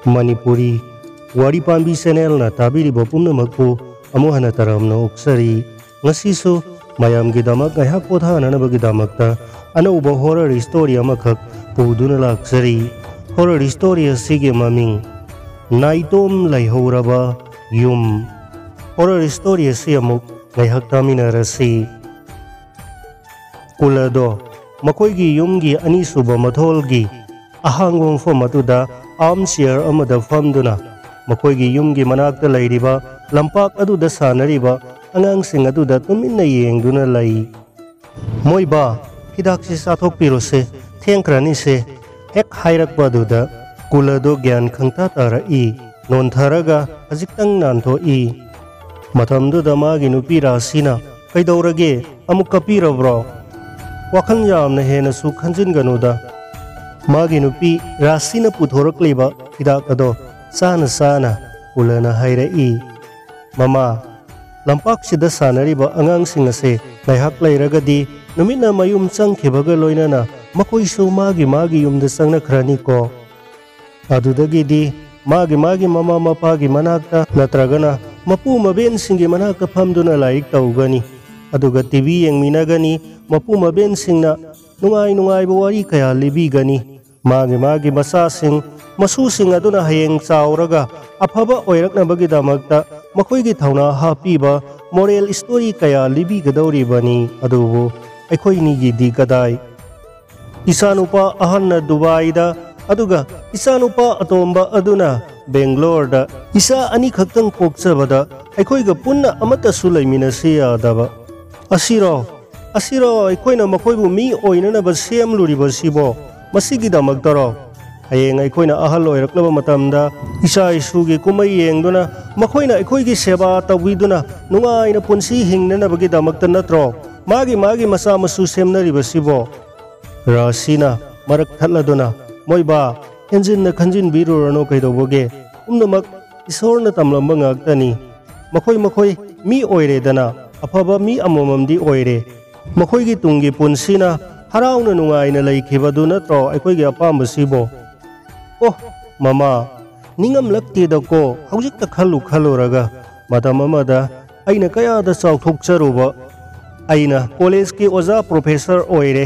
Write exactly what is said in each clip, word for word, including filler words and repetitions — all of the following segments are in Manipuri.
ꯃꯅꯤꯄꯨꯔꯤ ꯋꯥꯔꯤ ꯄꯥꯝꯕꯤ ꯆꯦꯅꯦꯜꯅ ꯇꯥꯕꯤꯔꯤꯕ ꯄꯨꯝꯅꯃꯛꯄꯨ ꯑꯃꯨꯛ ꯍꯟꯅ ꯇꯔꯥꯝꯅ ꯑꯣꯛꯆꯔꯤ꯫ ꯉꯁꯤꯁꯨ ꯃꯌꯥꯝꯒꯤꯗꯃꯛ ꯉꯥꯏꯍꯥꯛ ꯄꯣꯊꯥꯅꯅꯕꯒꯤꯗꯃꯛꯇ ꯑꯅꯧꯕ ꯍꯣꯔꯔ ꯁ꯭ꯇꯣꯔꯤ ꯑꯃꯈꯛ ꯄꯨꯗꯨꯅ ꯂꯥꯛꯆꯔꯤ꯫ ꯍꯣꯔꯔ ꯁ꯭ꯇꯣꯔꯤ ꯑꯁꯤꯒꯤ ꯃꯃꯤꯡ ꯅꯥꯏꯇꯣꯝ ꯂꯩꯍꯧꯔꯕ ꯌꯨꯝ꯫ ꯍꯣꯔꯔ ꯁ꯭ꯇꯣꯔꯤ ꯑꯁꯤ ꯑꯃꯨꯛ ꯉꯥꯏꯍꯥꯛ ꯇꯥꯃꯤꯟꯅꯔꯁꯤ꯫ ꯀꯨꯂꯗꯣ ꯃꯈꯣꯏꯒꯤ ꯌꯨꯝꯒꯤ ꯑꯅꯤꯁꯨꯕ ꯃꯊꯣꯜꯒꯤ ꯑꯍꯥꯡꯕ ꯃꯐꯝ ꯑꯗꯨꯗ ꯑꯥꯔꯝ ꯆꯤꯌꯔ ꯑꯃꯗ ꯐꯝꯗꯨꯅ ꯃꯈꯣꯏꯒꯤ ꯌꯨꯝꯒꯤ ꯃꯅꯥꯛꯇ ꯂꯩꯔꯤꯕ ꯂꯝꯄꯥꯛ ꯑꯗꯨꯗ ꯁꯥꯟꯅꯔꯤꯕ ꯑꯉꯥꯡꯁꯤꯡ ꯑꯗꯨꯗ ꯇꯨꯃꯤꯟꯅ ꯌꯦꯡꯗꯨꯅ ꯂꯩ꯫ "ꯃꯣꯏꯕꯥ, ꯍꯤꯗꯥꯛꯁꯤ ꯆꯥꯊꯣꯛꯄꯤꯔꯣꯁꯦ, ꯊꯦꯡꯈ꯭ꯔꯅꯤꯁꯦ", ꯍꯦꯛ ꯍꯥꯏꯔꯛꯄ ꯑꯗꯨꯗ ꯀꯨꯂꯗꯣ ꯒ꯭ꯌꯥꯟ ꯈꯪꯇꯥ ꯇꯥꯔꯛꯏ꯫ ꯅꯣꯟꯊꯔꯒ ꯈꯖꯤꯛꯇꯪ ꯅꯥꯟꯊꯣꯛꯏ꯫ ꯃꯇꯝꯗꯨꯗ ꯃꯥꯒꯤ ꯅꯨꯄꯤ ꯔꯥꯁꯤꯅ, "ꯀꯩꯗꯧꯔꯒꯦ? ꯑꯃꯨꯛ ꯀꯞꯄꯤꯔꯕ꯭ꯔꯣ? ꯋꯥꯈꯜ ꯌꯥꯝꯅ ꯍꯦꯟꯅꯁꯨ ꯈꯟꯖꯤꯟꯒꯅꯨꯗ"꯫ ꯃꯥꯒꯤ ꯅꯨꯄꯤ ꯔꯥꯁꯤꯅ ꯄꯨꯊꯣꯔꯛꯂꯤꯕ ꯍꯤꯗꯥꯛ ꯑꯗꯣ ꯆꯥꯅ ꯆꯥꯅ ꯀꯨꯂꯅ ꯍꯥꯏꯔꯛꯏ, "ꯃꯃꯥ, ꯂꯝꯄꯥꯛꯁꯤꯗ ꯁꯥꯟꯅꯔꯤꯕ ꯑꯉꯥꯡꯁꯤꯡ ꯑꯁꯦ ꯉꯥꯏꯍꯥꯛ ꯂꯩꯔꯒꯗꯤ ꯅꯨꯃꯤꯠꯅ ꯃꯌꯨꯝ ꯆꯪꯈꯤꯕꯒ ꯂꯣꯏꯅꯅ ꯃꯈꯣꯏꯁꯨ ꯃꯥꯒꯤ ꯃꯥꯒꯤ ꯌꯨꯝꯗ ꯆꯪꯅꯈ꯭ꯔꯅꯤꯀꯣ꯫ ꯑꯗꯨꯗꯒꯤꯗꯤ ꯃꯥꯒꯤ ꯃꯥꯒꯤ ꯃꯃꯥ ꯃꯄꯥꯒꯤ ꯃꯅꯥꯛꯇ ꯅꯠꯇ꯭ꯔꯒꯅ ꯃꯄꯨ ꯃꯕꯦꯟꯁꯤꯡꯒꯤ ꯃꯅꯥꯛꯇ ꯐꯝꯗꯨꯅ ꯂꯥꯏꯔꯤꯛ ꯇꯧꯒꯅꯤ꯫ ꯑꯗꯨꯒ ꯇꯤ ꯚꯤ ꯌꯦꯡꯃꯤꯟꯅꯒꯅꯤ꯫ ꯃꯄꯨ ꯃꯕꯦꯟꯁꯤꯡꯅ ꯅꯨꯡꯉꯥꯏ ꯅꯨꯡꯉꯥꯏꯕ ꯋꯥꯔꯤ ꯀꯌꯥ ꯂꯤꯕꯤꯒꯅꯤ꯫ ꯃꯥꯒꯤ ꯃꯥꯒꯤ ꯃꯆꯥꯁꯤꯡ, ꯃꯁꯨꯁꯤꯡ ꯑꯗꯨꯅ ꯍꯌꯦꯡ ꯆꯥꯎꯔꯒ ꯑꯐꯕ ꯑꯣꯏꯔꯛꯅꯕꯒꯤꯗꯃꯛꯇ ꯃꯈꯣꯏꯒꯤ ꯊꯧꯅꯥ ꯍꯥꯞꯄꯤꯕ ꯃꯣꯔꯦꯜ ꯁ꯭ꯇꯣꯔꯤ ꯀꯌꯥ ꯂꯤꯕꯤꯒꯗꯧꯔꯤꯕꯅꯤ꯫ ꯑꯗꯨꯕꯨ ꯑꯩꯈꯣꯏꯅꯤꯒꯤꯗꯤ ꯀꯗꯥꯏ? ꯏꯆꯥꯅꯨꯄꯥ ꯑꯍꯟꯅ ꯗꯨꯕꯥꯏꯗ, ꯑꯗꯨꯒ ꯏꯆꯥꯅꯨꯄꯥ ꯑꯇꯣꯝꯕ ꯑꯗꯨꯅ ꯕꯦꯡꯒ꯭ꯂꯣꯔꯗ꯫ ꯏꯆꯥ ꯑꯅꯤꯈꯛꯇꯪ ꯄꯣꯛꯆꯕꯗ ꯑꯩꯈꯣꯏꯒ ꯄꯨꯟꯅ ꯑꯃꯠꯇꯁꯨ ꯂꯩꯃꯤꯟꯅꯁꯤ ꯌꯥꯗꯕ꯫ ꯑꯁꯤꯔꯣ? ꯑꯁꯤꯔꯣ ꯑꯩꯈꯣꯏꯅ ꯃꯈꯣꯏꯕꯨ ꯃꯤ ꯑꯣꯏꯅꯅꯕ ꯁꯦꯝꯂꯨꯔꯤꯕꯁꯤꯕꯣ? ꯃꯁꯤꯒꯤꯗꯃꯛꯇꯔꯣ? ꯍꯌꯦꯡ ꯑꯩꯈꯣꯏꯅ ꯑꯍꯜ ꯑꯣꯏꯔꯛꯂꯕ ꯃꯇꯝꯗ ꯏꯆꯥ ꯏꯁꯨꯒꯤ ꯀꯨꯝꯍꯩ ꯌꯦꯡꯗꯨꯅ, ꯃꯈꯣꯏꯅ ꯑꯩꯈꯣꯏꯒꯤ ꯁꯦꯕꯥ ꯇꯧꯕꯤꯗꯨꯅ ꯅꯨꯡꯉꯥꯏꯅ ꯄꯨꯟꯁꯤ ꯍꯤꯡꯅꯅꯕꯒꯤꯗꯃꯛꯇ ꯅꯠꯇ꯭ꯔꯣ ꯃꯥꯒꯤ ꯃꯥꯒꯤ ꯃꯆꯥ ꯃꯁꯨ ꯁꯦꯝꯅꯔꯤꯕꯁꯤꯕꯣ?" ꯔꯥꯁꯤꯅ ꯃꯔꯛ ꯊꯠꯂꯗꯨꯅ, "ꯃꯣꯏꯕꯥ, ꯍꯦꯟꯖꯤꯟꯅ ꯈꯟꯖꯤꯟꯕꯤꯔꯨꯔꯅꯨ ꯀꯩꯗꯧꯕꯒꯦ? ꯄꯨꯝꯅꯃꯛ ꯏꯁꯣꯔꯅ ꯇꯝꯂꯝꯕ ꯉꯥꯛꯇꯅꯤ꯫ ꯃꯈꯣꯏ ꯃꯈꯣꯏ ꯃꯤ ꯑꯣꯏꯔꯦꯗꯅ, ꯑꯐꯕ ꯃꯤ ꯑꯃꯃꯝꯗꯤ ꯑꯣꯏꯔꯦ꯫ ꯃꯈꯣꯏꯒꯤ ꯇꯨꯡꯒꯤ ꯄꯨꯟꯁꯤꯅ ꯍꯔꯥꯎꯅ ꯅꯨꯡꯉꯥꯏꯅ ꯂꯩꯈꯤꯕꯗꯨ ꯅꯠꯇ꯭ꯔꯣ ꯑꯩꯈꯣꯏꯒꯤ ꯑꯄꯥꯝꯕꯁꯤꯕꯣ?" "ꯑꯣ, ꯃꯃꯥ, ꯅꯤꯡꯉꯝꯂꯛꯇꯦꯗꯀꯣ꯫ ꯍꯧꯖꯤꯛꯇ ꯈꯜꯂꯨ ꯈꯜꯂꯨꯔꯒ ꯃꯇꯝ ꯑꯃꯗ ꯑꯩꯅ ꯀꯌꯥꯗ ꯆꯥꯎꯊꯣꯛꯆꯔꯨꯕ꯫ ꯑꯩꯅ ꯀꯣꯂꯦꯖꯀꯤ ꯑꯣꯖꯥ ꯄ꯭ꯔꯣꯐꯦꯁꯔ ꯑꯣꯏꯔꯦ,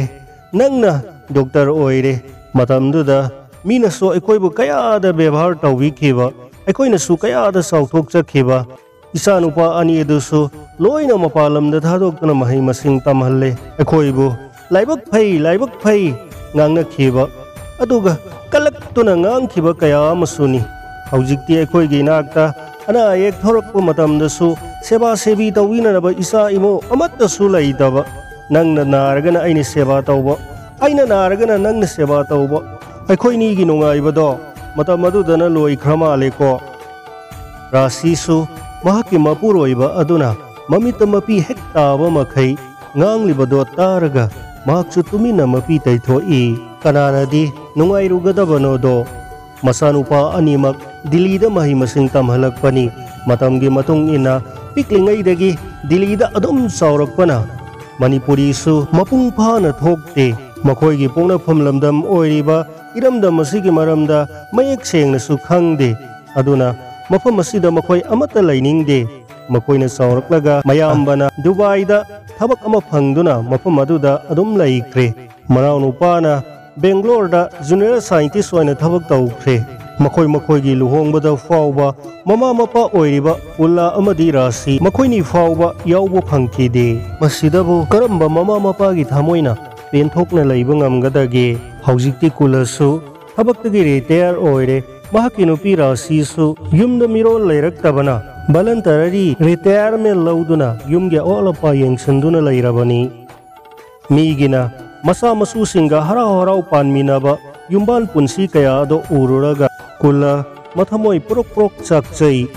ꯅꯪꯅ ꯗꯣꯛꯇꯔ ꯑꯣꯏꯔꯦ꯫ ꯃꯇꯝꯗꯨꯗ ꯃꯤꯅꯁꯨ ꯑꯩꯈꯣꯏꯕꯨ ꯀꯌꯥꯗ ꯕꯦꯕꯥꯔ ꯇꯧꯕꯤꯈꯤꯕ, ꯑꯩꯈꯣꯏꯅꯁꯨ ꯀꯌꯥꯗ ꯆꯥꯎꯊꯣꯛꯆꯈꯤꯕ꯫ ꯏꯆꯥꯅꯨꯄꯥ ꯑꯅꯤ ꯑꯗꯨꯁꯨ ꯂꯣꯏꯅ ꯃꯄꯥꯟ ꯂꯝꯗ ꯊꯥꯗꯣꯛꯇꯨꯅ ꯃꯍꯩ ꯃꯁꯤꯡ ꯇꯝꯍꯜꯂꯦ꯫ ꯑꯩꯈꯣꯏꯕꯨ "ꯂꯥꯏꯕꯛ ꯐꯩ, ꯂꯥꯏꯕꯛ ꯐꯩ" ꯉꯥꯡꯅꯈꯤꯕ, ꯑꯗꯨꯒ ꯀꯂꯛꯇꯨꯅ ꯉꯥꯡꯈꯤꯕ ꯀꯌꯥ ꯑꯃꯁꯨꯅꯤ꯫ ꯍꯧꯖꯤꯛꯇꯤ ꯑꯩꯈꯣꯏꯒꯤ ꯏꯅꯥꯛꯇ ꯑꯅꯥ ꯑꯌꯦꯛ ꯊꯣꯔꯛꯄ ꯃꯇꯝꯗꯁꯨ ꯁꯦꯕꯥ ꯁꯦꯕꯤ ꯇꯧꯕꯤꯅꯅꯕ ꯏꯆꯥ ꯏꯃꯧ ꯑꯃꯠꯇꯁꯨ ꯂꯩꯇꯕ꯫ ꯅꯪꯅ ꯅꯥꯔꯒꯅ ꯑꯩꯅ ꯁꯦꯕꯥ ꯇꯧꯕ, ꯑꯩꯅ ꯅꯥꯔꯒꯅ ꯅꯪꯅ ꯁꯦꯕꯥ ꯇꯧꯕ꯫ ꯑꯩꯈꯣꯏꯅꯤꯒꯤ ꯅꯨꯡꯉꯥꯏꯕꯗꯣ ꯃꯇꯝ ꯑꯗꯨꯗꯅ ꯂꯣꯏꯈ꯭ꯔ ꯃꯥꯜꯂꯦꯀꯣ꯫ ꯔꯥꯁꯤꯁꯨ ꯃꯍꯥꯛꯀꯤ ꯃꯄꯨꯔꯣꯏꯕ ꯑꯗꯨꯅ ꯃꯃꯤꯠꯇ ꯃꯄꯤ ꯍꯦꯛ ꯇꯥꯕ ꯃꯈꯩ ꯉꯥꯡꯂꯤꯕꯗꯣ ꯇꯥꯔꯒ ꯃꯍꯥꯛꯁꯨ ꯇꯨꯃꯤꯟꯅ ꯃꯄꯤ ꯇꯩꯊꯣꯛꯏ꯫ ꯀꯅꯥꯅꯗꯤ ꯅꯨꯡꯉꯥꯏꯔꯨꯒꯗꯕꯅꯣꯗꯣ? ꯃꯆꯥꯅꯨꯄꯥ ꯑꯅꯤꯃꯛ ꯗꯤꯜꯂꯤꯗ ꯃꯍꯩ ꯃꯁꯤꯡ ꯇꯝꯍꯜꯂꯛꯄꯅꯤ꯫ ꯃꯇꯝꯒꯤ ꯃꯇꯨꯡ ꯏꯟꯅ ꯄꯤꯛꯂꯤꯉꯩꯗꯒꯤ ꯗꯤꯜꯂꯤꯗ ꯑꯗꯨꯝ ꯆꯥꯎꯔꯛꯄꯅ ꯃꯅꯤꯄꯨꯔꯤꯁꯨ ꯃꯄꯨꯡ ꯐꯥꯅ ꯊꯣꯛꯇꯦ꯫ ꯃꯈꯣꯏꯒꯤ ꯄꯣꯛꯅꯐꯝ ꯂꯝꯗꯝ ꯑꯣꯏꯔꯤꯕ ꯏꯔꯝꯗꯝ ꯑꯁꯤꯒꯤ ꯃꯔꯝꯗ ꯃꯌꯦꯛ ꯁꯦꯡꯅꯁꯨ ꯈꯪꯗꯦ꯫ ꯑꯗꯨꯅ ꯃꯐꯝ ꯑꯁꯤꯗ ꯃꯈꯣꯏ ꯑꯃꯠꯇ ꯂꯩꯅꯤꯡꯗꯦ꯫ ꯃꯈꯣꯏꯅ ꯆꯥꯎꯔꯛꯂꯒ ꯃꯌꯥꯝꯕꯅ ꯗꯨꯕꯥꯏꯗ ꯊꯕꯛ ꯑꯃ ꯐꯪꯗꯨꯅ ꯃꯐꯝ ꯑꯗꯨꯗ ꯑꯗꯨꯝ ꯂꯩꯈ꯭ꯔꯦ꯫ ꯃꯅꯥꯎꯅꯨꯄꯥꯅ ꯕꯦꯡꯒ꯭ꯂꯣꯔꯗ ꯖꯨꯅꯤꯌꯔ ꯁꯥꯏꯟꯇꯤꯁ ꯑꯣꯏꯅ ꯊꯕꯛ ꯇꯧꯈ꯭ꯔꯦ꯫ ꯃꯈꯣꯏ ꯃꯈꯣꯏꯒꯤ ꯂꯨꯍꯣꯡꯕꯗ ꯐꯥꯎꯕ ꯃꯃꯥ ꯃꯄꯥ ꯑꯣꯏꯔꯤꯕ ꯄꯨꯜꯂꯥ ꯑꯃꯗꯤ ꯔꯥꯁꯤ ꯃꯈꯣꯏꯅꯤ ꯐꯥꯎꯕ ꯌꯥꯎꯕ ꯐꯪꯈꯤꯗꯦ꯫ ꯃꯁꯤꯗꯕꯨ ꯀꯔꯝꯕ ꯃꯃꯥ ꯃꯄꯥꯒꯤ ꯊꯃꯣꯏꯅ ꯄꯦꯟꯊꯣꯛꯅ ꯂꯩꯕ ꯉꯝꯒꯗꯒꯦ? ꯍꯧꯖꯤꯛꯇꯤ ꯀꯨꯜꯂꯁꯨ ꯊꯕꯛꯇꯒꯤ ꯔꯤꯇꯥꯌꯔ ꯑꯣꯏꯔꯦ꯫ ꯃꯍꯥꯛꯀꯤ ꯅꯨꯄꯤ ꯔꯥꯁꯤꯁꯨ ꯌꯨꯝꯗ ꯃꯤꯔꯣꯜ ꯂꯩꯔꯛꯇꯕꯅ ꯚꯂꯟꯇꯔꯤ ꯔꯤꯇꯥꯌꯔꯃꯦꯟ ꯂꯧꯗꯨꯅ ꯌꯨꯝꯒꯤ ꯑꯋꯥꯠ ꯑꯄꯥ ꯌꯦꯡꯁꯤꯟꯗꯨꯅ ꯂꯩꯔꯕꯅꯤ꯫ ꯃꯤꯒꯤꯅ ꯃꯆꯥ ꯃꯁꯨꯁꯤꯡꯒ ꯍꯔꯥꯎ ꯍꯔꯥꯎ ꯄꯥꯟꯃꯤꯟꯅꯕ ꯌꯨꯝꯕꯥꯟ ꯄꯨꯟꯁꯤ ꯀꯌꯥ ꯑꯗꯨ ꯎꯔꯨꯔꯒ ꯀꯨꯜꯂ ꯃꯊꯃꯣꯏ ꯄ꯭ꯔꯣꯛ ꯄ꯭ꯔꯣꯛ ꯆꯥꯛꯆꯩ꯫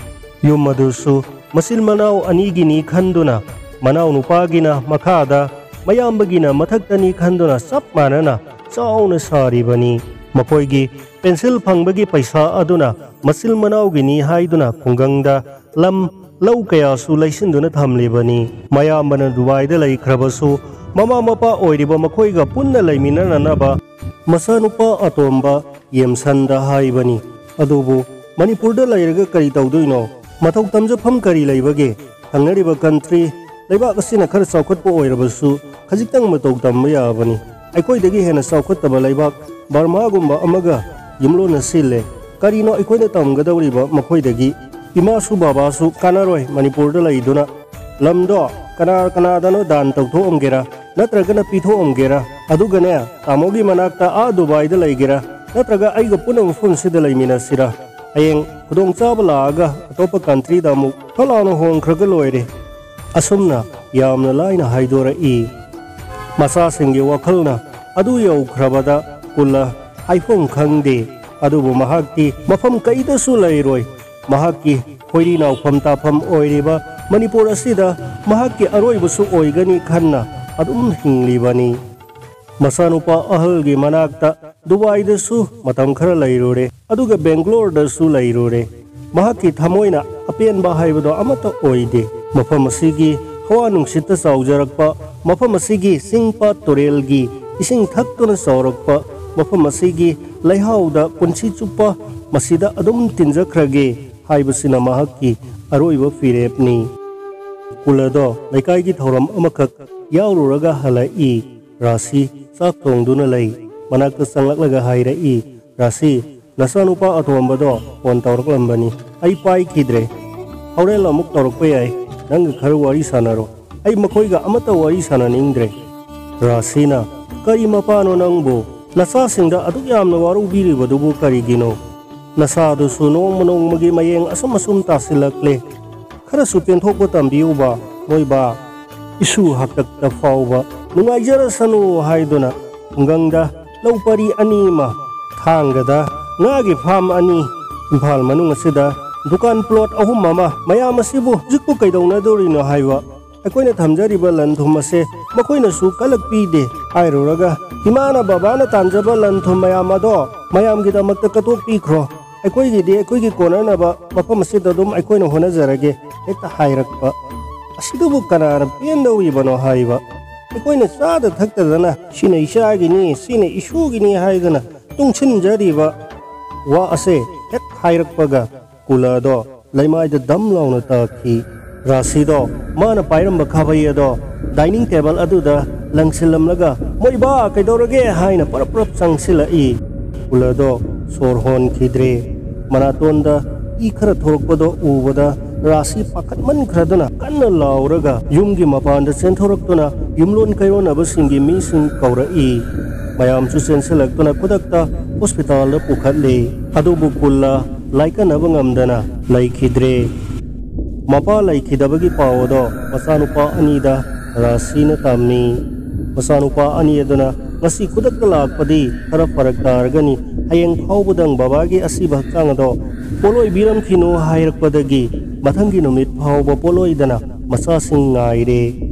ꯌꯨꯝ ꯑꯗꯨꯁꯨ ꯃꯆꯤꯟ ꯃꯅꯥꯎ ꯑꯅꯤꯒꯤꯅꯤ ꯈꯟꯗꯨꯅ, ꯃꯅꯥꯎ ꯅꯨꯄꯥꯒꯤꯅ ꯃꯈꯥꯗ, ꯃꯌꯥꯝꯕꯒꯤꯅ ꯃꯊꯛꯇꯅꯤ ꯈꯟꯗꯨꯅ ꯆꯞ ꯃꯥꯟꯅꯅ ꯆꯥꯎꯅ ꯁꯥꯔꯤꯕꯅꯤ꯫ ꯃꯈꯣꯏꯒꯤ ꯄꯦꯟꯁꯤꯜ ꯐꯪꯕꯒꯤ ꯄꯩꯁꯥ ꯑꯗꯨꯅ ꯃꯆꯤꯟ ꯃꯅꯥꯎꯒꯤꯅꯤ ꯍꯥꯏꯗꯨꯅ ꯈꯨꯡꯒꯪꯗ ꯂꯝ, ꯂꯧ ꯀꯌꯥꯁꯨ ꯂꯩꯁꯤꯟꯗꯨꯅ ꯊꯝꯂꯤꯕꯅꯤ꯫ ꯃꯌꯥꯝꯕꯅ ꯗꯨꯕꯥꯏꯗ ꯂꯩꯈ꯭ꯔꯕꯁꯨ, ꯃꯃꯥ ꯃꯄꯥ ꯑꯣꯏꯔꯤꯕ ꯃꯈꯣꯏꯒ ꯄꯨꯟꯅ ꯂꯩꯃꯤꯟꯅꯅꯅꯕ ꯃꯆꯥꯅꯨꯄꯥ ꯑꯇꯣꯝꯕ ꯌꯦꯝꯁꯟꯗ ꯍꯥꯏꯕꯅꯤ꯫ ꯑꯗꯨꯕꯨ ꯃꯅꯤꯄꯨꯔꯗ ꯂꯩꯔꯒ ꯀꯔꯤ ꯇꯧꯗꯣꯏꯅꯣ? ꯃꯇꯧ ꯇꯝꯖꯐꯝ ꯀꯔꯤ ꯂꯩꯕꯒꯦ? ꯊꯪꯅꯔꯤꯕ ꯀꯟꯇ꯭ꯔꯤ, ꯂꯩꯕꯥꯛ ꯑꯁꯤꯅ ꯈꯔ ꯆꯥꯎꯈꯠꯄ ꯑꯣꯏꯔꯕꯁꯨ ꯈꯖꯤꯛꯇꯪ ꯃꯇꯧ ꯇꯝꯕ ꯌꯥꯕꯅꯤ꯫ ꯑꯩꯈꯣꯏꯗꯒꯤ ꯍꯦꯟꯅ ꯆꯥꯎꯈꯠꯇꯕ ꯂꯩꯕꯥꯛ ꯕꯔꯃꯥꯒꯨꯝꯕ ꯑꯃꯒ ꯌꯨꯝꯂꯣꯟꯅ ꯁꯤꯜꯂꯦ꯫ ꯀꯔꯤꯅꯣ ꯑꯩꯈꯣꯏꯅ ꯇꯝꯒꯗꯧꯔꯤꯕ ꯃꯈꯣꯏꯗꯒꯤ? ꯏꯃꯥꯁꯨ ꯕꯕꯥꯁꯨ ꯀꯥꯟꯅꯔꯣꯏ ꯃꯅꯤꯄꯨꯔꯗ ꯂꯩꯗꯨꯅ꯫ ꯂꯝꯗꯣ ꯀꯅꯥ ꯀꯅꯥꯗꯅꯣ ꯗꯥꯟ ꯇꯧꯊꯣꯛꯑꯝꯒꯦꯔꯥ, ꯅꯠꯇ꯭ꯔꯒꯅ ꯄꯤꯊꯣꯛꯑꯝꯒꯦꯔꯥ, ꯑꯗꯨꯒꯅꯦ, ꯇꯥꯃꯣꯒꯤ ꯃꯅꯥꯛꯇ ꯑꯥ ꯗꯨꯕꯥꯏꯗ ꯂꯩꯒꯦꯔꯥ, ꯅꯠꯇ꯭ꯔꯒ ꯑꯩꯒ ꯄꯨꯟꯅ ꯃꯐꯝꯁꯤꯗ ꯂꯩꯃꯤꯟꯅꯁꯤꯔꯥ? ꯍꯌꯦꯡ ꯈꯨꯗꯣꯡꯆꯥꯕ ꯂꯥꯛꯑꯒ ꯑꯇꯣꯞꯄ ꯀꯟꯇ꯭ꯔꯤꯗ ꯑꯃꯨꯛ ꯐꯠ ꯂꯥꯎꯅ ꯍꯣꯡꯈ꯭ꯔꯒ ꯂꯣꯏꯔꯦ꯫ ꯑꯁꯨꯝꯅ ꯌꯥꯝꯅ ꯂꯥꯏꯅ ꯍꯥꯏꯗꯣꯔꯛꯏ꯫ ꯃꯆꯥꯁꯤꯡꯒꯤ ꯋꯥꯈꯜꯅ ꯑꯗꯨ ꯌꯧꯈ꯭ꯔꯕꯗ ꯀꯨꯜꯂ ꯍꯥꯏꯐꯝ ꯈꯪꯗꯦ꯫ ꯑꯗꯨꯕꯨ ꯃꯍꯥꯛꯇꯤ ꯃꯐꯝ ꯀꯩꯗꯁꯨ ꯂꯩꯔꯣꯏ꯫ ꯃꯍꯥꯛꯀꯤ ꯈꯣꯏꯔꯤ ꯅꯥꯎꯐꯝ ꯇꯥꯐꯝ ꯑꯣꯏꯔꯤꯕ ꯃꯅꯤꯄꯨꯔ ꯑꯁꯤꯗ ꯃꯍꯥꯛꯀꯤ ꯑꯔꯣꯏꯕꯁꯨ ꯑꯣꯏꯒꯅꯤ ꯈꯟꯅ ꯑꯗꯨꯝ ꯍꯤꯡꯂꯤꯕꯅꯤ꯫ ꯃꯆꯥꯅꯨꯄꯥ ꯑꯍꯜꯒꯤ ꯃꯅꯥꯛꯇ ꯗꯨꯕꯥꯏꯗꯁꯨ ꯃꯇꯝ ꯈꯔ ꯂꯩꯔꯨꯔꯦ, ꯑꯗꯨꯒ ꯕꯦꯡꯒ꯭ꯂꯣꯔꯗꯁꯨ ꯂꯩꯔꯨꯔꯦ꯫ ꯃꯍꯥꯛꯀꯤ ꯊꯃꯣꯏꯅ ꯑꯄꯦꯟꯕ ꯍꯥꯏꯕꯗꯣ ꯑꯃꯠꯇ ꯑꯣꯏꯗꯦ꯫ ꯃꯐꯝ ꯑꯁꯤꯒꯤ ꯍꯋꯥ ꯅꯨꯡꯁꯤꯠꯇ ꯆꯥꯎꯖꯔꯛꯄ, ꯃꯐꯝ ꯑꯁꯤꯒꯤ ꯆꯤꯡ ꯄꯥꯠ ꯇꯨꯔꯦꯜꯒꯤ ꯏꯁꯤꯡ ꯊꯛꯇꯨꯅ ꯆꯥꯎꯔꯛꯄ, ꯃꯐꯝ ꯑꯁꯤꯒꯤ ꯂꯩꯍꯥꯎꯗ ꯄꯨꯟꯁꯤ ꯆꯨꯞꯄ ꯃꯁꯤꯗ ꯑꯗꯨꯝ ꯇꯤꯟꯖꯈ꯭ꯔꯒꯦ ꯍꯥꯏꯕꯁꯤꯅ ꯃꯍꯥꯛꯀꯤ ꯑꯔꯣꯏꯕ ꯐꯤꯔꯦꯞꯅꯤ꯫ ꯀꯨꯜ ꯑꯗꯣ ꯂꯩꯀꯥꯏꯒꯤ ꯊꯧꯔꯝ ꯑꯃꯈꯛ ꯌꯥꯎꯔꯨꯔꯒ ꯍꯜꯂꯛꯏ꯫ ꯔꯥꯁꯤ ꯆꯥꯛ ꯊꯣꯡꯗꯨꯅ ꯂꯩ꯫ ꯃꯅꯥꯛꯇ ꯆꯪꯂꯛꯂꯒ ꯍꯥꯏꯔꯛꯏ, "ꯔꯥꯁꯤ, ꯅꯆꯥꯅꯨꯄꯥ ꯑꯇꯣꯝꯕꯗꯣ ꯐꯣꯟ ꯇꯧꯔꯛꯂꯝꯕꯅꯤ, ꯑꯩ ꯄꯥꯏꯈꯤꯗ꯭ꯔꯦ꯫ ꯍꯣꯔꯦꯟ ꯑꯃꯨꯛ ꯇꯧꯔꯛꯄ ꯌꯥꯏ, ꯅꯪꯒ ꯈꯔ ꯋꯥꯔꯤ ꯁꯥꯟꯅꯔꯣ꯫ ꯑꯩ ꯃꯈꯣꯏꯒ ꯑꯃꯠꯇ ꯋꯥꯔꯤ ꯁꯥꯟꯅꯅꯤꯡꯗ꯭ꯔꯦ"꯫ ꯔꯥꯁꯤꯅ, "ꯀꯔꯤ ꯃꯄꯥꯅꯣ ꯅꯪꯕꯨ? ꯅꯆꯥꯁꯤꯡꯗ ꯑꯗꯨꯛ ꯌꯥꯝꯅ ꯋꯥꯔꯧꯕꯤꯔꯤꯕꯗꯨꯕꯨ ꯀꯔꯤꯒꯤꯅꯣ? ꯅꯁꯥꯗꯨꯁꯨ ꯅꯣꯡꯃ ꯅꯣꯡꯃꯒꯤ ꯃꯌꯦꯡ ꯑꯁꯨꯝ ꯑꯁꯨꯝ ꯇꯥꯁꯤꯜꯂꯛꯂꯦ꯫ ꯈꯔꯁꯨ ꯄꯦꯟꯊꯣꯛꯄ ꯇꯝꯕꯤꯌꯨꯕ, ꯃꯣꯏꯕꯥ꯫ ꯏꯁꯨ ꯍꯥꯛꯇꯛꯇ ꯐꯥꯎꯕ ꯅꯨꯡꯉꯥꯏꯖꯔꯁꯅꯨ ꯍꯥꯏꯗꯨꯅ ꯈꯨꯡꯒꯪꯗ ꯂꯧ ꯄꯔꯤ ꯑꯅꯤ ꯑꯃ, ꯊꯥꯡꯒꯗ ꯉꯥꯒꯤ ꯐꯥꯝ ꯑꯅꯤ, ꯏꯝꯐꯥꯜ ꯃꯅꯨꯡ ꯑꯁꯤꯗ ꯗꯨꯀꯥꯟ ꯄ꯭ꯂꯣꯠ ꯑꯍꯨꯝ ꯑꯃ, ꯃꯌꯥꯝ ꯑꯁꯤꯕꯨ ꯍꯧꯖꯤꯛꯄꯨ ꯀꯩꯗꯧꯅꯗꯣꯔꯤꯅꯣ ꯍꯥꯏꯕ? ꯑꯩꯈꯣꯏꯅ ꯊꯝꯖꯔꯤꯕ ꯂꯟ ꯊꯨꯝ ꯑꯁꯦ ꯃꯈꯣꯏꯅꯁꯨ ꯀꯜꯂꯛꯄꯤꯗꯦ" ꯍꯥꯏꯔꯨꯔꯒ, "ꯏꯃꯥꯅ ꯕꯕꯥꯅ ꯇꯥꯟꯖꯕ ꯂꯟ ꯊꯨꯝ ꯃꯌꯥꯝ ꯑꯗꯣ ꯃꯌꯥꯝꯒꯤꯗꯃꯛꯇ ꯀꯠꯊꯣꯛꯄꯤꯈ꯭ꯔꯣ, ꯑꯩꯈꯣꯏꯒꯤꯗꯤ ꯑꯩꯈꯣꯏꯒꯤ ꯀꯣꯟꯅꯅꯕ ꯃꯐꯝ ꯑꯁꯤꯗ ꯑꯗꯨꯝ ꯑꯩꯈꯣꯏꯅ ꯍꯣꯠꯅꯖꯔꯒꯦ" ꯍꯦꯛꯇ ꯍꯥꯏꯔꯛꯄ꯫ ꯑꯁꯤꯗꯕꯨ ꯀꯅꯥꯅ ꯄꯦꯟꯗꯧꯔꯤꯕꯅꯣ ꯍꯥꯏꯕ? ꯑꯩꯈꯣꯏꯅ ꯆꯥꯗ ꯊꯛꯇꯗꯅ ꯁꯤꯅ ꯏꯆꯥꯒꯤꯅꯤ, ꯁꯤꯅ ꯏꯁꯨꯒꯤꯅꯤ ꯍꯥꯏꯗꯅ ꯇꯨꯡꯁꯤꯟꯖꯔꯤꯕ ꯋꯥ ꯑꯁꯦ ꯍꯦꯛ ꯍꯥꯏꯔꯛꯄꯒ ꯀꯨꯂꯗꯣ ꯂꯩꯃꯥꯏꯗ ꯗꯝ ꯂꯥꯎꯅ ꯇꯥꯈꯤ꯫ ꯔꯥꯁꯤꯗꯣ ꯃꯥꯅ ꯄꯥꯏꯔꯝꯕ ꯈꯥꯕꯩ ꯑꯗꯣ ꯗꯥꯏꯅꯤꯡ ꯇꯦꯕꯜ ꯑꯗꯨꯗ ꯂꯪꯁꯤꯜꯂꯝꯂꯒ, "ꯃꯣꯏꯕꯥ, ꯀꯩꯗꯧꯔꯒꯦ?" ꯍꯥꯏꯅ ꯄꯔꯞ ꯄꯔꯞ ꯆꯪꯁꯤꯜꯂꯛꯏ꯫ ꯀꯨꯂꯗꯣ ꯁꯣꯔ ꯍꯣꯟꯈꯤꯗ꯭ꯔꯦ꯫ ꯃꯅꯥꯇꯣꯟꯗ ꯏ ꯈꯔ ꯊꯣꯔꯛꯄꯗꯣ ꯎꯕꯗ ꯔꯥꯁꯤ ꯄꯥꯈꯠꯃꯟꯈ꯭ꯔꯗꯨꯅ ꯀꯟꯅ ꯂꯥꯎꯔꯒ ꯌꯨꯝꯒꯤ ꯃꯄꯥꯟꯗ ꯆꯦꯟꯊꯣꯔꯛꯇꯨꯅ ꯌꯨꯝꯂꯣꯟ ꯀꯩꯔꯣꯟꯅꯕꯁꯤꯡꯒꯤ ꯃꯤꯁꯤꯡ ꯀꯧꯔꯛꯏ꯫ ꯃꯌꯥꯝꯁꯨ ꯆꯦꯟꯁꯤꯜꯂꯛꯇꯨꯅ ꯈꯨꯗꯛꯇ ꯍꯣꯁꯄꯤꯇꯥꯜꯗ ꯄꯨꯈꯠꯂꯦ꯫ ꯑꯗꯨꯕꯨ ꯀꯨꯂ ꯂꯥꯏꯀꯠꯅꯕ ꯉꯝꯗꯅ ꯂꯩꯈꯤꯗ꯭ꯔꯦ꯫ ꯃꯄꯥ ꯂꯩꯈꯤꯗꯕꯒꯤ ꯄꯥꯎ ꯑꯗꯣ ꯃꯆꯥꯅꯨꯄꯥ ꯑꯅꯤꯗ ꯔꯥꯁꯤꯅ ꯇꯝꯃꯤ꯫ ꯃꯆꯥꯅꯨꯄꯥ ꯑꯅꯤ ꯑꯗꯨꯅ, "ꯉꯁꯤ ꯈꯨꯗꯛꯇ ꯂꯥꯛꯄꯗꯤ ꯈꯔ ꯐꯔꯛ ꯇꯥꯔꯒꯅꯤ, ꯍꯌꯦꯡ ꯐꯥꯎꯕꯗꯪ ꯕꯕꯥꯒꯤ ꯑꯁꯤꯕ ꯍꯛꯆꯥꯡ ꯑꯗꯣ ꯄꯣꯠꯂꯣꯏꯕꯤꯔꯝꯈꯤꯅꯨ" ꯍꯥꯏꯔꯛꯄꯗꯒꯤ ꯃꯊꯪꯒꯤ ꯅꯨꯃꯤꯠ ꯐꯥꯎꯕ ꯄꯣꯠꯂꯣꯏꯗꯅ ꯃꯆꯥꯁꯤꯡ ꯉꯥꯏꯔꯦ꯫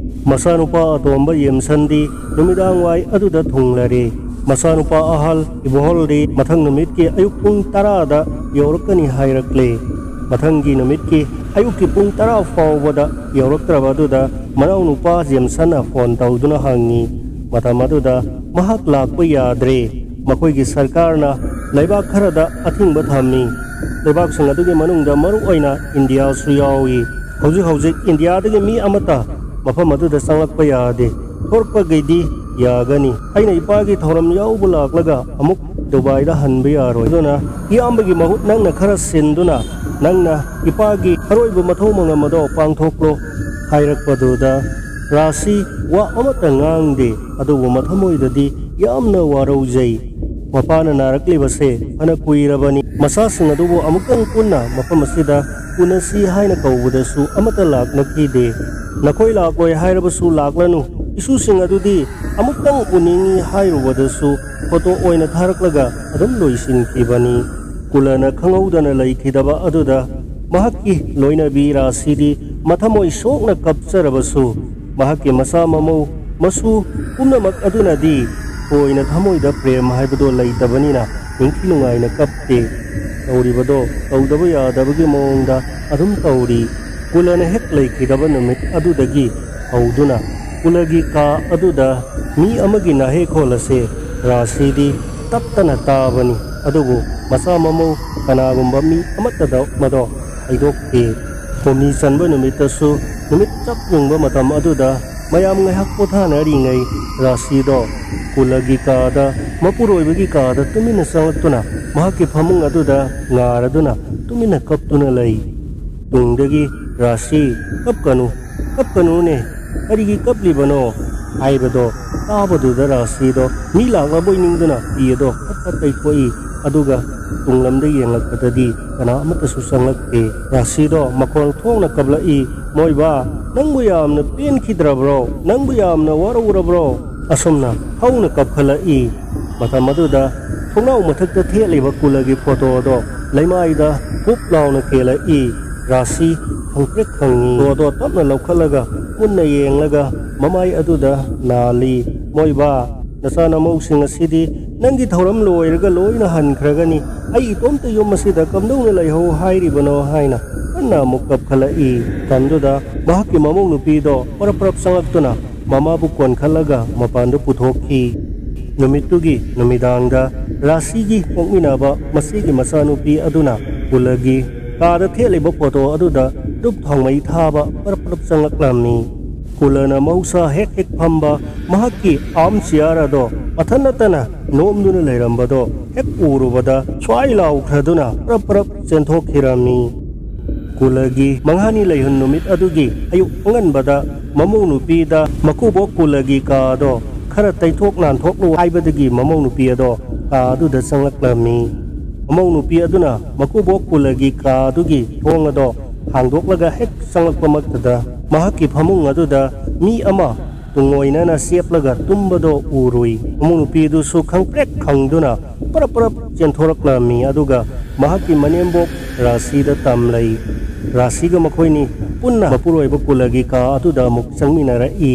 ꯃꯆꯥꯅꯨꯄꯥ ꯑꯇꯣꯝꯕ ꯌꯦꯝꯁꯟꯗꯤ ꯅꯨꯃꯤꯗꯥꯡ ꯋꯥꯏ ꯑꯗꯨꯗ ꯊꯨꯡꯂꯔꯦ꯫ ꯃꯆꯥꯅꯨꯄꯥ ꯑꯍꯜ ꯏꯕꯣꯍꯜꯗꯤ ꯃꯊꯪ ꯅꯨꯃꯤꯠꯀꯤ ꯑꯌꯨꯛ ꯄꯨꯡ ꯇꯔꯥꯗ ꯌꯧꯔꯛꯀꯅꯤ ꯍꯥꯏꯔꯛꯂꯦ꯫ ꯃꯊꯪꯒꯤ ꯅꯨꯃꯤꯠꯀꯤ ꯑꯌꯨꯛꯀꯤ ꯄꯨꯡ ꯇꯔꯥ ꯐꯥꯎꯕꯗ ꯌꯧꯔꯛꯇ꯭ꯔꯕ ꯑꯗꯨꯗ ꯃꯅꯥꯎꯅꯨꯄꯥ ꯖꯦꯝꯁꯟꯅ ꯐꯣꯟ ꯇꯧꯗꯨꯅ ꯍꯪꯉꯤ꯫ ꯃꯇꯝ ꯑꯗꯨꯗ ꯃꯍꯥꯛ ꯂꯥꯛꯄ ꯌꯥꯗ꯭ꯔꯦ꯫ ꯃꯈꯣꯏꯒꯤ ꯁꯔꯀꯥꯔꯅ ꯂꯩꯕꯥꯛ ꯈꯔꯗ ꯑꯊꯤꯡꯕ ꯊꯝꯃꯤ꯫ ꯂꯩꯕꯥꯛꯁꯤꯡ ꯑꯗꯨꯒꯤ ꯃꯅꯨꯡꯗ ꯃꯔꯨ ꯑꯣꯏꯅ ꯏꯟꯗꯤꯌꯥꯁꯨ ꯌꯥꯎꯏ꯫ ꯍꯧꯖꯤꯛ ꯍꯧꯖꯤꯛ ꯏꯟꯗꯤꯌꯥꯗꯒꯤ ꯃꯤ ꯑꯃꯠꯇ ꯃꯐꯝ ꯑꯗꯨꯗ ꯆꯪꯂꯛꯄ ꯌꯥꯗꯦ꯫ ꯊꯣꯔꯛꯄꯒꯤꯗꯤ ꯌꯥꯒꯅꯤ꯫ ꯑꯩꯅ ꯏꯄꯥꯒꯤ ꯊꯧꯔꯝ ꯌꯥꯎꯕ ꯂꯥꯛꯂꯒ ꯑꯃꯨꯛ ꯗꯨꯕꯥꯏꯗ ꯍꯟꯕ ꯌꯥꯔꯣꯏ꯫ ꯑꯗꯨꯅ ꯏꯌꯥꯝꯕꯒꯤ ꯃꯍꯨꯠ ꯅꯪꯅ ꯈꯔ ꯁꯤꯟꯗꯨꯅ ꯅꯪꯅ ꯏꯄꯥꯒꯤ ꯑꯔꯣꯏꯕ ꯃꯊꯧ ꯃꯉꯝ ꯑꯗꯣ ꯄꯥꯡꯊꯣꯛꯂꯣ ꯍꯥꯏꯔꯛꯄꯗꯨꯗ ꯔꯥꯁꯤ ꯋꯥ ꯑꯃꯠꯇ ꯉꯥꯡꯗꯦ꯫ ꯑꯗꯨꯕꯨ ꯃꯊꯃꯣꯏꯗꯗꯤ ꯌꯥꯝꯅ ꯋꯥꯔꯧꯖꯩ꯫ ꯃꯄꯥꯅ ꯅꯥꯔꯛꯂꯤꯕꯁꯦ ꯐꯅ ꯀꯨꯏꯔꯕꯅꯤ꯫ ꯃꯆꯥꯁꯤꯡ ꯑꯗꯨꯕꯨ ꯑꯃꯨꯛꯇꯪ ꯄꯨꯟꯅ ꯃꯐꯝ ꯑꯁꯤꯗ ꯎꯅꯁꯤ ꯍꯥꯏꯅ ꯀꯧꯕꯗꯁꯨ ꯑꯃꯠꯇ ꯂꯥꯛꯅꯈꯤꯗꯦ꯫ "ꯅꯈꯣꯏ ꯂꯥꯛꯂꯣꯏ ꯍꯥꯏꯔꯕꯁꯨ ꯂꯥꯛꯂꯅꯨ꯫ ꯏꯁꯨꯁꯤꯡ ꯑꯗꯨꯗꯤ ꯑꯃꯨꯛꯇꯪ ꯎꯅꯤꯡꯏ" ꯍꯥꯏꯔꯨꯕꯗꯁꯨ ꯐꯣꯇꯣ ꯑꯣꯏꯅ ꯊꯥꯔꯛꯂꯒ ꯑꯗꯨꯝ ꯂꯣꯏꯁꯤꯟꯈꯤꯕꯅꯤ꯫ ꯀꯨꯂꯅ ꯈꯪꯍꯧꯗꯅ ꯂꯩꯈꯤꯗꯕ ꯑꯗꯨꯗ ꯃꯍꯥꯛꯀꯤ ꯂꯣꯏꯅꯕꯤ ꯔꯥꯁꯤꯗꯤ ꯃꯊꯃꯣꯏ ꯁꯣꯛꯅ ꯀꯞꯆꯔꯕꯁꯨ, ꯃꯍꯥꯛꯀꯤ ꯃꯆꯥ ꯃꯃꯧ ꯃꯁꯨ ꯄꯨꯝꯅꯃꯛ ꯑꯗꯨꯅꯗꯤ ꯊꯣꯏꯅ ꯊꯃꯣꯏꯗ ꯄ꯭ꯔꯦꯝ ꯍꯥꯏꯕꯗꯣ ꯂꯩꯇꯕꯅꯤꯅ ꯅꯤꯡꯊꯤ ꯅꯨꯡꯉꯥꯏꯅ ꯀꯞꯇꯦ꯫ ꯇꯧꯔꯤꯕꯗꯣ ꯇꯧꯗꯕ ꯌꯥꯗꯕꯒꯤ ꯃꯑꯣꯡꯗ ꯑꯗꯨꯝ ꯇꯧꯔꯤ꯫ ꯀꯨꯂꯅ ꯍꯦꯛ ꯂꯩꯈꯤꯗꯕ ꯅꯨꯃꯤꯠ ꯑꯗꯨꯗꯒꯤ ꯍꯧꯗꯨꯅ ꯀꯨꯂꯒꯤ ꯀꯥ ꯑꯗꯨꯗ ꯃꯤ ꯑꯃꯒꯤ ꯅꯥꯍꯦꯈꯣꯜ ꯑꯁꯦ ꯔꯥꯁꯤꯗꯤ ꯇꯞꯇꯅ ꯇꯥꯕꯅꯤ꯫ ꯑꯗꯨꯕꯨ ꯃꯆꯥ ꯃꯃꯧ ꯀꯅꯥꯒꯨꯝꯕ ꯃꯤ ꯑꯃꯠꯇꯗ ꯃꯗꯣ ꯍꯥꯏꯗꯣꯛꯇꯦ꯫ ꯍꯨꯝꯅꯤ ꯆꯟꯕ ꯅꯨꯃꯤꯠꯇꯁꯨ ꯅꯨꯃꯤꯠ ꯆꯞ ꯌꯨꯡꯕ ꯃꯇꯝ ꯑꯗꯨꯗ ꯃꯌꯥꯝ ꯉꯥꯏꯍꯥꯛ ꯄꯣꯊꯥꯅꯔꯤꯉꯩ ꯔꯥꯁꯤꯗꯣ ꯀꯨꯂꯒꯤ ꯀꯥꯗ, ꯃꯄꯨꯔꯣꯏꯕꯒꯤ ꯀꯥꯗ ꯇꯨꯃꯤꯟꯅ ꯆꯪꯂꯛꯇꯨꯅ ꯃꯍꯥꯛꯀꯤ ꯐꯃꯨꯡ ꯑꯗꯨꯗ ꯉꯥꯔꯗꯨꯅ ꯇꯨꯃꯤꯟꯅ ꯀꯞꯇꯨꯅ ꯂꯩ꯫ ꯇꯨꯡꯗꯒꯤ ꯔꯥꯁꯤ, "ꯀꯞꯀꯅꯨ, ꯀꯞꯀꯅꯨꯅꯦ, ꯀꯔꯤꯒꯤ ꯀꯞꯂꯤꯕꯅꯣ?" ꯍꯥꯏꯕꯗꯣ ꯇꯥꯕꯗꯨꯗ ꯔꯥꯁꯤꯗꯣ ꯃꯤ ꯂꯥꯛꯂꯕꯣꯏ ꯅꯤꯡꯗꯨꯅ ꯐꯤ ꯑꯗꯣ ꯐꯠ ꯐꯠ ꯇꯩꯊꯣꯛꯏ꯫ ꯑꯗꯨꯒ ꯇꯨꯡꯂꯝꯗ ꯌꯦꯡꯂꯛꯄꯗꯗꯤ ꯀꯅꯥ ꯑꯃꯠꯇꯁꯨ ꯆꯪꯂꯛꯇꯦ꯫ ꯔꯥꯁꯤꯗꯣ ꯃꯈꯣꯜ ꯊꯣꯛꯅ ꯀꯞꯂꯛꯏ, "ꯃꯣꯏꯕꯥ, ꯅꯪꯕꯨ ꯌꯥꯝꯅ ꯄꯦꯟꯈꯤꯗ꯭ꯔꯕ꯭ꯔꯣ? ꯅꯪꯕꯨ ꯌꯥꯝꯅ ꯋꯥꯔꯧꯔꯕ꯭ꯔꯣ?" ꯑꯁꯨꯝꯅ ꯍꯧꯅ ꯀꯞꯈꯠꯂꯛꯏ꯫ ꯃꯇꯝ ꯑꯗꯨꯗ ꯊꯣꯡꯅꯥꯎ ꯃꯊꯛꯇ ꯊꯦꯠꯂꯤꯕ ꯀꯨꯂꯒꯤ ꯐꯣꯇꯣ ꯑꯗꯣ ꯂꯩꯃꯥꯏꯗ ꯍꯨꯞ ꯂꯥꯎꯅ ꯀꯦꯜꯂꯛꯏ꯫ ꯔꯥꯁꯤ ꯈꯪꯄ꯭ꯔꯦꯛ ꯈꯪꯉꯤ꯫ ꯐꯣꯇꯣ ꯑꯗꯣ ꯇꯞꯅ ꯂꯧꯈꯠꯂꯒ ꯃꯨꯟꯅ ꯌꯦꯡꯂꯒ ꯃꯃꯥꯏ ꯑꯗꯨꯗ ꯅꯥꯜꯂꯤ꯫ "ꯃꯣꯏꯕꯥ, ꯅꯆꯥ ꯅꯃꯧꯁꯤꯡ ꯑꯁꯤꯗꯤ ꯅꯪꯒꯤ ꯊꯧꯔꯝ ꯂꯣꯏꯔꯒ ꯂꯣꯏꯅ ꯍꯟꯈ꯭ꯔꯒꯅꯤ꯫ ꯑꯩ ꯏꯇꯣꯝꯇ ꯌꯨꯝ ꯑꯁꯤꯗ ꯀꯝꯗꯧꯅ ꯂꯩꯍꯧ ꯍꯥꯏꯔꯤꯕꯅꯣ?" ꯍꯥꯏꯅ ꯀꯟꯅ ꯑꯃꯨꯛ ꯀꯞꯈꯠꯂꯛꯏ꯫ ꯃꯇꯝꯗꯨꯗ ꯃꯍꯥꯛꯀꯤ ꯃꯃꯧ ꯅꯨꯄꯤꯗꯣ ꯄꯔꯞ ꯄꯔꯞ ꯆꯪꯂꯛꯇꯨꯅ ꯃꯃꯥꯕꯨ ꯀꯣꯟꯈꯠꯂꯒ ꯃꯄꯥꯟꯗ ꯄꯨꯊꯣꯛꯈꯤ꯫ ꯅꯨꯃꯤꯠꯇꯨꯒꯤ ꯅꯨꯃꯤꯗꯥꯡꯗ ꯔꯥꯁꯤꯒꯤ ꯄꯣꯛꯃꯤꯟꯅꯕ ꯃꯁꯤꯒꯤ ꯃꯆꯥꯅꯨꯄꯤ ꯑꯗꯨꯅ ꯀꯨꯂꯒꯤ ꯀꯥꯗ ꯊꯦꯠꯂꯤꯕ ꯐꯣꯇꯣ ꯑꯗꯨꯗ ꯙꯨꯞ ꯊꯥꯎꯃꯩ ꯊꯥꯕ ꯄꯔꯞ ꯄꯔꯞ ꯆꯪꯂꯛꯂꯝꯃꯤ꯫ ꯀꯨꯂꯅ ꯃꯍꯧꯁꯥ ꯍꯦꯛ ꯍꯦꯛ ꯐꯝꯕ ꯃꯍꯥꯛꯀꯤ ꯑꯥꯔꯝ ꯆꯤꯌꯥꯔ ꯑꯗꯣ ꯃꯊꯟ ꯅꯠꯇꯅ ꯅꯣꯝꯗꯨꯅ ꯂꯩꯔꯝꯕꯗꯣ ꯍꯦꯛ ꯎꯔꯨꯕꯗ ꯁ꯭ꯋꯥꯏ ꯂꯥꯎꯈ꯭ꯔꯗꯨꯅ ꯄ꯭ꯔꯞ ꯄ꯭ꯔꯞ ꯆꯦꯟꯊꯣꯛꯈꯤꯔꯝꯃꯤ꯫ ꯀꯨꯂꯒꯤ ꯃꯉꯥꯅꯤ ꯂꯩꯍꯨꯟ ꯅꯨꯃꯤꯠ ꯑꯗꯨꯒꯤ ꯑꯌꯨꯛ ꯑꯉꯟꯕꯗ ꯃꯃꯧ ꯅꯨꯄꯤꯗ ꯃꯀꯨꯕꯣꯛ ꯀꯨꯂꯒꯤ ꯀꯥꯗꯣ ꯈꯔ ꯇꯩꯊꯣꯛ ꯅꯥꯟꯊꯣꯛꯂꯨ ꯍꯥꯏꯕꯗꯒꯤ ꯃꯃꯧ ꯅꯨꯄꯤ ꯑꯗꯣ ꯀꯥ ꯑꯗꯨꯗ ꯆꯪꯂꯛꯂꯝꯃꯤ꯫ ꯃꯃꯧ ꯅꯨꯄꯤ ꯑꯗꯨꯅ ꯃꯀꯨꯕꯣꯛ ꯀꯨꯂꯒꯤ ꯀꯥ ꯑꯗꯨꯒꯤ ꯊꯣꯡ ꯑꯗꯣ ꯍꯥꯡꯗꯣꯛꯂꯒ ꯍꯦꯛ ꯆꯪꯂꯛꯄꯃꯛꯇꯗ ꯃꯍꯥꯛꯀꯤ ꯐꯃꯨꯡ ꯑꯗꯨꯗ ꯃꯤ ꯑꯃ ꯇꯨꯡꯑꯣꯏꯅꯅ ꯆꯦꯞꯂꯒ ꯇꯨꯝꯕꯗꯣ ꯎꯔꯨꯏ꯫ ꯃꯃꯧ ꯅꯨꯄꯤꯗꯨꯁꯨ ꯈꯪꯄ꯭ꯔꯦꯛ ꯈꯪꯗꯨꯅ ꯄꯔꯞ ꯄꯔꯞ ꯆꯦꯟꯊꯣꯔꯛꯂꯝꯃꯤ꯫ ꯑꯗꯨꯒ ꯃꯍꯥꯛꯀꯤ ꯃꯅꯦꯝꯕꯣꯛ ꯔꯥꯁꯤꯗ ꯇꯝꯂꯩ꯫ ꯔꯥꯁꯤꯒ ꯃꯈꯣꯏꯅꯤ ꯄꯨꯟꯅ ꯃꯄꯨꯔꯣꯏꯕ ꯀꯨꯂꯒꯤ ꯀꯥ ꯑꯗꯨꯗ ꯑꯃꯨꯛ ꯆꯪꯃꯤꯟꯅꯔꯛꯏ꯫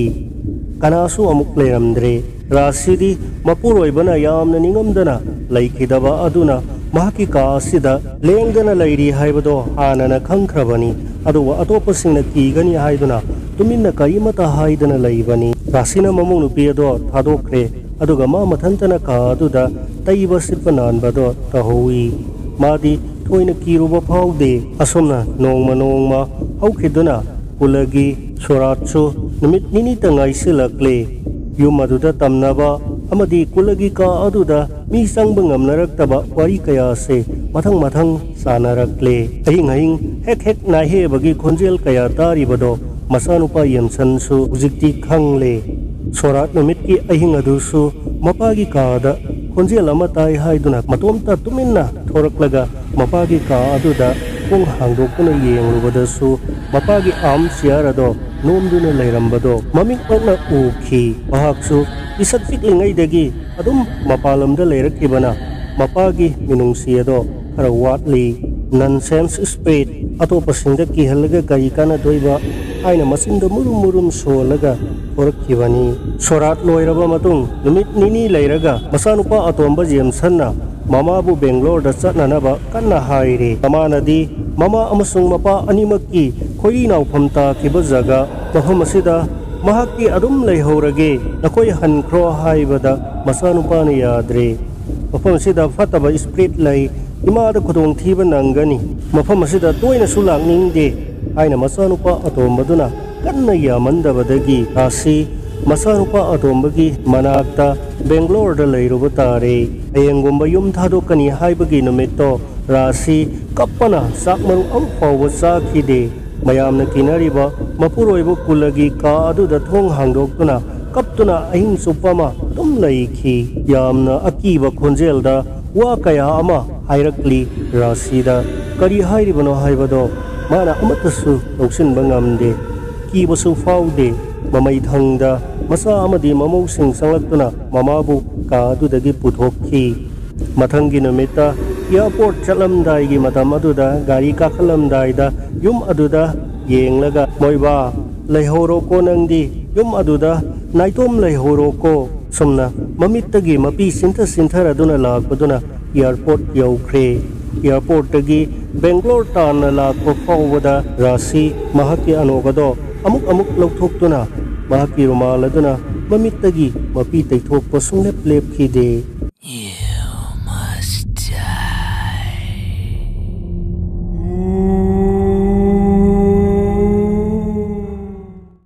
ꯀꯅꯥꯁꯨ ꯑꯃꯨꯛ ꯂꯩꯔꯝꯗ꯭ꯔꯦ꯫ ꯔꯥꯁꯤꯗꯤ ꯃꯄꯨꯔꯣꯏꯕꯅ ꯌꯥꯝꯅ ꯅꯤꯡꯉꯝꯗꯅ ꯂꯩꯈꯤꯗꯕ ꯑꯗꯨꯅ ꯃꯍꯥꯛꯀꯤ ꯀꯥ ꯑꯁꯤꯗ ꯂꯦꯡꯗꯅ ꯂꯩꯔꯤ ꯍꯥꯏꯕꯗꯣ ꯍꯥꯟꯅꯅ ꯈꯪꯈ꯭ꯔꯕꯅꯤ꯫ ꯑꯗꯨꯕꯨ ꯑꯇꯣꯞꯄꯁꯤꯡꯅ ꯀꯤꯒꯅꯤ ꯍꯥꯏꯗꯨꯅ ꯇꯨꯃꯤꯟꯅ ꯀꯔꯤꯃꯠꯇ ꯍꯥꯏꯗꯅ ꯂꯩꯕꯅꯤ꯫ ꯔꯥꯁꯤꯅ ꯃꯃꯧ ꯅꯨꯄꯤ ꯑꯗꯣ ꯊꯥꯗꯣꯛꯈ꯭ꯔꯦ꯫ ꯑꯗꯨꯒ ꯃꯥ ꯃꯊꯟꯇꯅ ꯀꯥ ꯑꯗꯨꯗ ꯇꯩꯕ ꯁꯤꯠꯄ ꯅꯥꯟꯕꯗꯣ ꯇꯧꯍꯧꯏ꯫ ꯃꯥꯗꯤ ꯊꯣꯏꯅ ꯀꯤꯔꯨꯕ ꯐꯥꯎꯗꯦ꯫ ꯑꯁꯨꯝꯅ ꯅꯣꯡꯃ ꯅꯣꯡꯃ ꯍꯧꯈꯤꯗꯨꯅ ꯀꯨꯂꯒꯤ ꯁꯣꯔꯥꯠꯁꯨ ꯅꯨꯃꯤꯠ ꯅꯤꯅꯤꯇ ꯉꯥꯏꯁꯤꯜꯂꯛꯂꯦ꯫ ꯌꯨꯝ ꯑꯗꯨꯗ ꯇꯝꯅꯕ ꯑꯃꯗꯤ ꯀꯨꯂꯒꯤ ꯀꯥ ꯑꯗꯨꯗ ꯃꯤ ꯆꯪꯕ ꯉꯝꯅꯔꯛꯇꯕ ꯋꯥꯔꯤ ꯀꯌꯥꯁꯦ ꯃꯊꯪ ꯃꯊꯪ ꯁꯥꯟꯅꯔꯛꯂꯦ꯫ ꯑꯍꯤꯡ ꯑꯍꯤꯡ ꯍꯦꯛ ꯍꯦꯛ ꯅꯥꯏꯍꯦꯕꯒꯤ ꯈꯣꯟꯖꯦꯜ ꯀꯌꯥ ꯇꯥꯔꯤꯕꯗꯣ ꯃꯆꯥꯅꯨꯄꯥ ꯌꯦꯝꯁꯟꯁꯨ ꯍꯧꯖꯤꯛꯇꯤ ꯈꯪꯂꯦ꯫ ꯁꯣꯔꯥꯠ ꯅꯨꯃꯤꯠꯀꯤ ꯑꯍꯤꯡ ꯑꯗꯨꯁꯨ ꯃꯄꯥꯒꯤ ꯀꯥꯗ ꯈꯣꯟꯖꯦꯜ ꯑꯃ ꯇꯥꯏ ꯍꯥꯏꯗꯨꯅ ꯃꯇꯣꯝꯇ ꯇꯨꯃꯤꯟꯅ ꯊꯣꯔꯛꯂꯒ ꯃꯄꯥꯒꯤ ꯀꯥ ꯑꯗꯨꯗ ꯊꯣꯡ ꯍꯥꯡꯗꯣꯛꯇꯨꯅ ꯌꯦꯡꯂꯨꯕꯗꯁꯨ ꯃꯄꯥꯒꯤ ꯑꯥꯔꯝ ꯆꯤꯌꯥꯔ ꯑꯗꯣ ꯅꯣꯝꯗꯨꯅ ꯂꯩꯔꯝꯕꯗꯣ ꯃꯃꯤꯠꯃꯛꯅ ꯎꯈꯤ꯫ ꯃꯍꯥꯛꯁꯨ ꯄꯤꯁꯛ ꯄꯤꯛꯂꯤꯉꯩꯗꯒꯤ ꯑꯗꯨꯝ ꯃꯄꯥꯟꯂꯝꯗ ꯂꯩꯔꯛꯈꯤꯕꯅ ꯃꯄꯥꯒꯤ ꯃꯤꯅꯨꯡꯁꯤ ꯑꯗꯣ ꯈꯔ ꯋꯥꯠꯂꯤ꯫ "Nonsense spirit, ꯑꯇꯣꯞꯄꯁꯤꯡꯗ ꯀꯤꯍꯜꯂꯒ ꯀꯔꯤ ꯀꯥꯟꯅꯗꯣꯏꯕ?" ꯍꯥꯏꯅ ꯃꯆꯤꯟꯗꯣ ꯃꯨꯔꯨꯝ ꯃꯨꯔꯨꯝ ꯁꯣꯜꯂꯒ ꯊꯣꯔꯛꯈꯤꯕꯅꯤ꯫ ꯁꯣꯔꯥꯠ ꯂꯣꯏꯔꯕ ꯃꯇꯨꯡ ꯅꯨꯃꯤꯠ ꯅꯤꯅꯤ ꯂꯩꯔꯒ ꯃꯆꯥꯅꯨꯄꯥ ꯑꯇꯣꯝꯕ ꯖꯦꯝꯁꯟꯅ ꯃꯃꯥꯕꯨ ꯕꯦꯡꯒ꯭ꯂꯣꯔꯗ ꯆꯠꯅꯅꯕ ꯀꯟꯅ ꯍꯥꯏꯔꯤ꯫ ꯃꯃꯥꯅꯗꯤ ꯃꯃꯥ ꯑꯃꯁꯨꯡ ꯃꯄꯥ ꯑꯅꯤꯃꯛꯀꯤ ꯈꯣꯏꯔꯤ ꯅꯥꯎꯐꯝ ꯇꯥꯈꯤꯕ ꯖꯒꯥ ꯃꯐꯝ ꯑꯁꯤꯗ ꯃꯍꯥꯛꯇꯤ ꯑꯗꯨꯝ ꯂꯩꯍꯧꯔꯒꯦ, ꯅꯈꯣꯏ ꯍꯟꯈ꯭ꯔꯣ ꯍꯥꯏꯕꯗ ꯃꯆꯥꯅꯨꯄꯥꯅ ꯌꯥꯗ꯭ꯔꯦ꯫ "ꯃꯐꯝ ꯑꯁꯤꯗ ꯐꯠꯇꯕ ꯏꯁꯄꯤꯔꯤꯠ ꯂꯩ, ꯏꯃꯥꯗ ꯈꯨꯗꯣꯡꯊꯤꯕ ꯅꯪꯒꯅꯤ꯫ ꯃꯐꯝ ꯑꯁꯤꯗ ꯇꯣꯏꯅꯁꯨ ꯂꯥꯛꯅꯤꯡꯗꯦ" ꯍꯥꯏꯅ ꯃꯆꯥꯅꯨꯄꯥ ꯑꯇꯣꯝꯕꯗꯨꯅ ꯀꯟꯅ ꯌꯥꯝꯃꯟꯗꯕꯗꯒꯤ ꯔꯥꯁꯤ ꯃꯆꯥꯅꯨꯄꯥ ꯑꯇꯣꯝꯕꯒꯤ ꯃꯅꯥꯛꯇ ꯕꯦꯡꯒ꯭ꯂꯣꯔꯗ ꯂꯩꯔꯨꯕ ꯇꯥꯔꯦ꯫ ꯍꯌꯦꯡꯒꯨꯝꯕ ꯌꯨꯝ ꯊꯥꯗꯣꯛꯀꯅꯤ ꯍꯥꯏꯕꯒꯤ ꯅꯨꯃꯤꯠꯇꯣ ꯔꯥꯁꯤ ꯀꯞꯄꯅ ꯆꯥꯛ ꯃꯔꯨ ꯑꯃ ꯐꯥꯎꯕ ꯆꯥꯈꯤꯗꯦ꯫ ꯃꯌꯥꯝꯅ ꯀꯤꯅꯔꯤꯕ ꯃꯄꯨꯔꯣꯏꯕ ꯀꯨꯂꯒꯤ ꯀꯥ ꯑꯗꯨꯗ ꯊꯣꯡ ꯍꯥꯡꯗꯣꯛꯇꯨꯅ ꯀꯞꯇꯨꯅ ꯑꯍꯤꯡ ꯆꯨꯞꯄ ꯑꯃ ꯑꯗꯨꯝ ꯂꯩꯈꯤ꯫ ꯌꯥꯝꯅ ꯑꯀꯤꯕ ꯈꯣꯟꯖꯦꯜꯗ ꯋꯥ ꯀꯌꯥ ꯑꯃ ꯍꯥꯏꯔꯛꯂꯤ ꯔꯥꯁꯤꯗ꯫ ꯀꯔꯤ ꯍꯥꯏꯔꯤꯕꯅꯣ ꯍꯥꯏꯕꯗꯣ ꯃꯥꯅ ꯑꯃꯠꯇꯁꯨ ꯂꯧꯁꯤꯟꯕ ꯉꯝꯗꯦ꯫ ꯀꯤꯕꯁꯨ ꯐꯥꯎꯗꯦ꯫ ꯃꯃꯩ ꯊꯪꯗ ꯃꯆꯥ ꯑꯃꯗꯤ ꯃꯃꯧꯁꯤꯡ ꯆꯪꯂꯛꯇꯨꯅ ꯃꯃꯥꯕꯨ ꯀꯥ ꯑꯗꯨꯗꯒꯤ ꯄꯨꯊꯣꯛꯈꯤ꯫ ꯃꯊꯪꯒꯤ ꯅꯨꯃꯤꯠꯇ ꯑꯦꯌꯥꯔꯄꯣꯔꯠ ꯆꯠꯂꯝꯗꯥꯏꯒꯤ ꯃꯇꯝ ꯑꯗꯨꯗ ꯒꯥꯔꯤ ꯀꯥꯈꯠꯂꯝꯗꯥꯏꯗ ꯌꯨꯝ ꯑꯗꯨꯗ ꯌꯦꯡꯂꯒ, "ꯃꯣꯏꯕꯥ, ꯂꯩꯍꯧꯔꯣꯀꯣ ꯅꯪꯗꯤ, ꯌꯨꯝ ꯑꯗꯨꯗ ꯅꯥꯏꯇꯣꯝ ꯂꯩꯍꯧꯔꯣꯀꯣ"꯫ ꯁꯨꯝꯅ ꯃꯃꯤꯠꯇꯒꯤ ꯃꯄꯤ ꯆꯤꯟꯊ ꯆꯤꯟꯊꯔꯗꯨꯅ ꯂꯥꯛꯄꯗꯨꯅ ꯑꯦꯌꯥꯔꯄꯣꯔꯠ ꯌꯧꯈ꯭ꯔꯦ꯫ ꯑꯦꯌꯥꯔꯄꯣꯔꯠꯇꯒꯤ ꯕꯦꯡꯒ꯭ꯂꯣꯔ ꯇꯥꯟꯅ ꯂꯥꯛꯄ ꯐꯥꯎꯕꯗ ꯔꯥꯁꯤ ꯃꯍꯥꯛꯀꯤ ꯑꯅꯣꯛ ꯑꯗꯣ ꯑꯃꯨꯛ ꯑꯃꯨꯛ ꯂꯧꯊꯣꯛꯇꯨꯅ ꯃꯍꯥꯛꯀꯤ ꯔꯨꯃꯥꯜ ꯑꯗꯨꯅ ꯃꯃꯤꯠꯇꯒꯤ ꯃꯄꯤ ꯇꯩꯊꯣꯛꯄ ꯁꯨꯡꯂꯦꯞ ꯂꯦꯞꯈꯤꯗꯦ꯫